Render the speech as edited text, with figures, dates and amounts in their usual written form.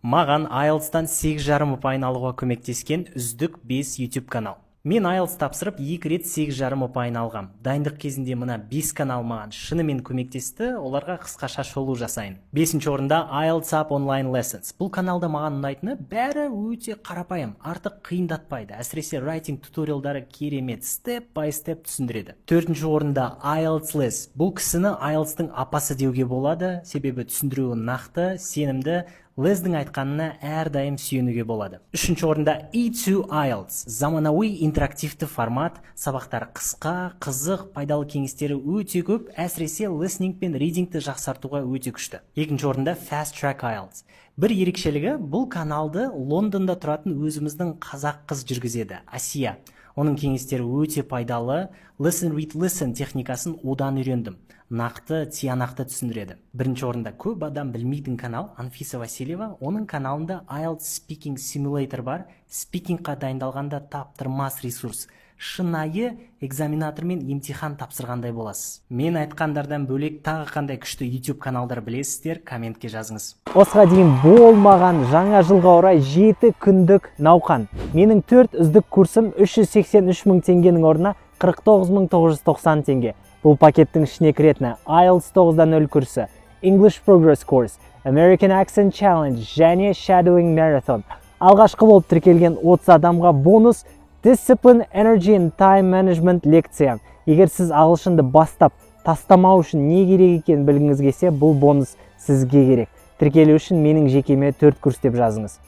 Маған IELTS-тан 8,5 ұпайын алуға көмектескен үздік 5 YouTube канал. Мен IELTS тапсырып, екі рет 8,5 ұпайын алғам. Дайындық кезінде мына 5 канал маған шынымен көмектесті, оларға қысқаша шолу жасайын. Бесінші орында IELTS Up Online Lessons. Бұл каналда маған ұнайтыны: бәрі өте қарапайым, артық қиындатпайды. Әсіресе writing туториалдары керемет, step by step түсіндіреді. Төртінші орында IELTS Liz. Бұл кісіні IELTS-тың апасы деуге болады, себебі түсіндіруі нақты, сенімді. Лездің айтқанына әрдайым сүйенуге болады. Үшінші орында E2 IELTS. Заманауи интерактивті формат, сабақтар қысқа, қызық, пайдалы кеңестері өте көп, әсіресе listening пен reading ті жақсартуға өте күшті. Екінші орында Fast Track IELTS. Бір ерекшелігі: бұл каналды Лондонда тұратын өзіміздің қазақ қыз жүргізеді, Асия. Оның кеңестері өте пайдалы. Listen, read, listen техникасын одан үйрендім. Нақты, тиянақты түсіндіреді. Бірінші орында көп адам білмейтін канал, Анфиса Васильева. Оның каналында IELTS Speaking Simulator бар. Speaking қа дайындалғанда таптырмас ресурс. Шынайы экзаменатормен емтихан тапсырғандай боласыз. Мен айтқандардан бөлек тағы қандай күшті YouTube каналдар білесіздер, комментке жазыңыз. Осыға дейін болмаған жаңа жылға орай 7 күндік науқан. Менің төрт үздік курсым 383 мың теңгенің орнына 49 990 теңге. Бұл пакеттің ішіне кіретіні: IELTS 9.0 курсы, English Progress Course, American Accent Challenge және Shadowing Marathon. Алғашқы болып тіркелген 30 адамға бонус: Discipline, Energy and Time Management лекция. Егер сіз ағылшынды бастап тастамау үшін не керек екенін білгіңіз келсе, бұл бонус сізге керек. Тіркелу үшін менің жекеме «төрт курс» деп жазыңыз.